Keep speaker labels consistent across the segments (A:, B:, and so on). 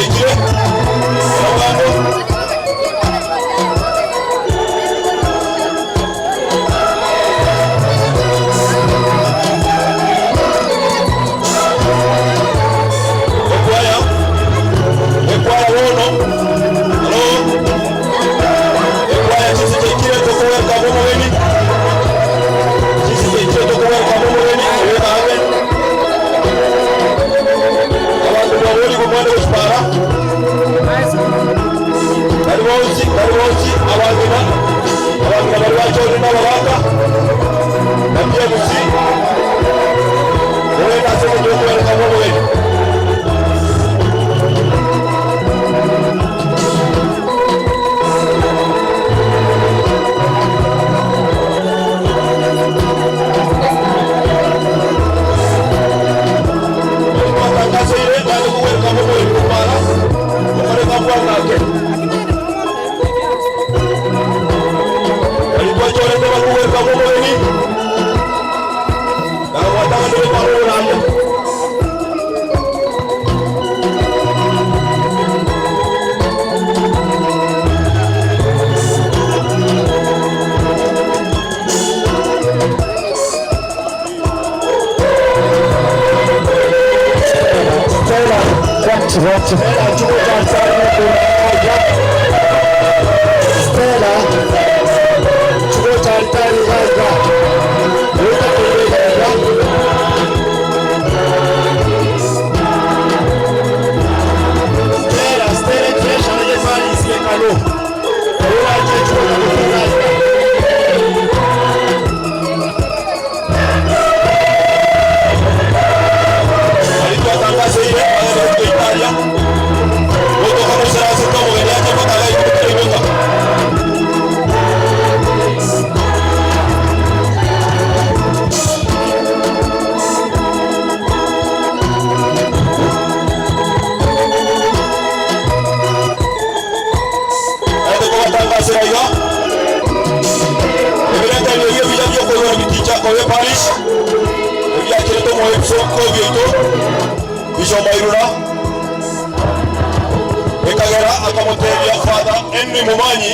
A: chiaikire, abande. Ekwaya, ekwaya bono, alo, ekwaya chinse chiaikire tokoweka omogeni, chinse chiaikire tokoweka omogeni, eweka ang'e. Abanto baborigwe mwane gochipara, bari bonsi, bari bonsi, abang'ina, abang'ina bari bachorire na abagaka, na PMC, kogenda ase omochie okobereka bw'omogeni. Twatangaseire naende kogwereka bw'omogeni gopara, okoreka bwang'ake. Baria twachorete bakogwereka bw'omogeni, na gwatang'anire bare oboraria.
B: Stella, chuo cha altari iga iga. Goika korwa iga iga. Stella, Stella treasure ye Paris ye kalo. Ora che chuo cha kufunga iga.
A: Baria twatangaseire bagende goika Italia, gotoka moisaranse omogeni ache mpaka iga ime toimoka. Naende kobatangasera iga, ebirengererio ebi ebiya biokoigora biticha kobe parish, ebiacherete omoebisokobi oito, Bishop Mairura, ekagera akamotebia Father Henry Momanyi,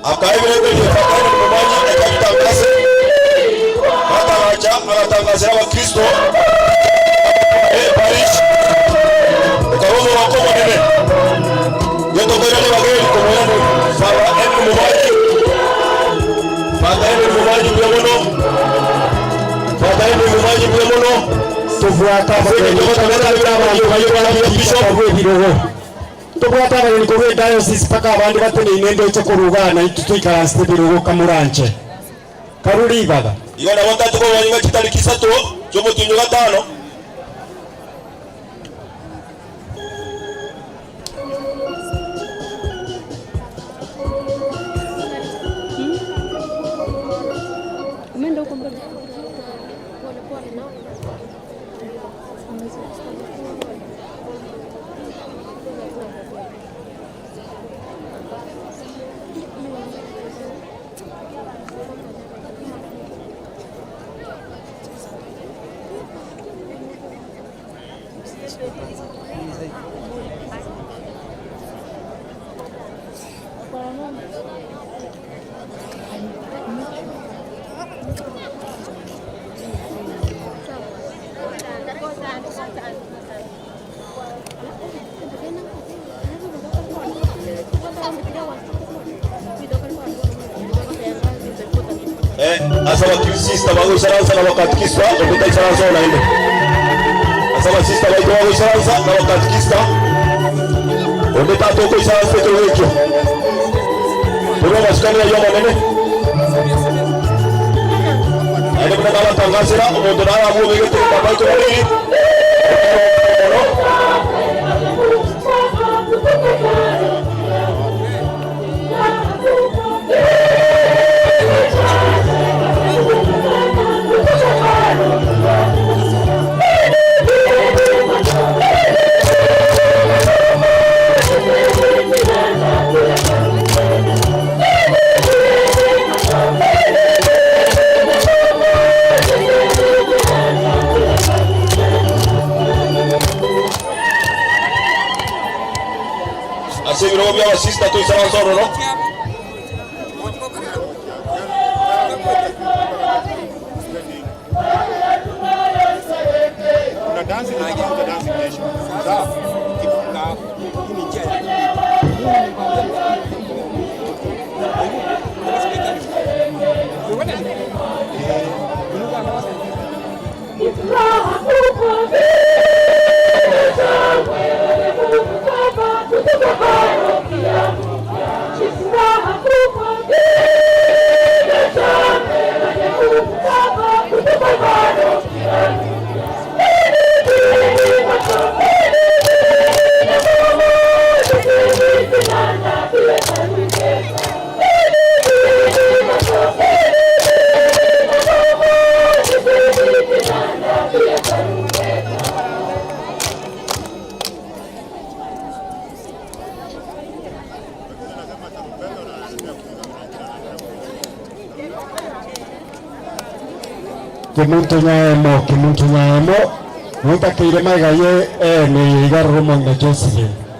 A: akaebirengererio Father Henry Momanyi ekabitangase, batagacha agatangasera abakristo parish, ekaba omogoko omonene. Yotokoirania bageni komoirani Father Henry Momanyi, Father Henry Momanyi mbuya mono, Father Henry Momanyi mbuya mono.
B: Tobwate abageni korwa ebirogo. Tobwate abageni korwa ediocese mpaka abande bateneine ndoche korugana intwe toikaransete ebirogo kamoranche. Karuri ibaga.
A: Igo nabo ntache kobanywa chitariki isato chi'omotienyi o gatano.
C: Umeenda huko mbele.
A: Ase abakrisista bagoisaransa na abakatikista, onde taisaransa oo naende. Ase abasista baito bagoisaransa na abakatikista, onde tata okoisaransa ekerogo ekio. Korwa amasikani ayio amanene, naende buna nabatangasera, omonto nare abwo obegete egetambaa ekebariri, mono. Ase ebirogo bi'abasista toisaranse ororo.
B: Kemunto Nyaemo, Kemunto Nyaemo, notakeire magega ye ene eye iga roro omong'ina Josephine.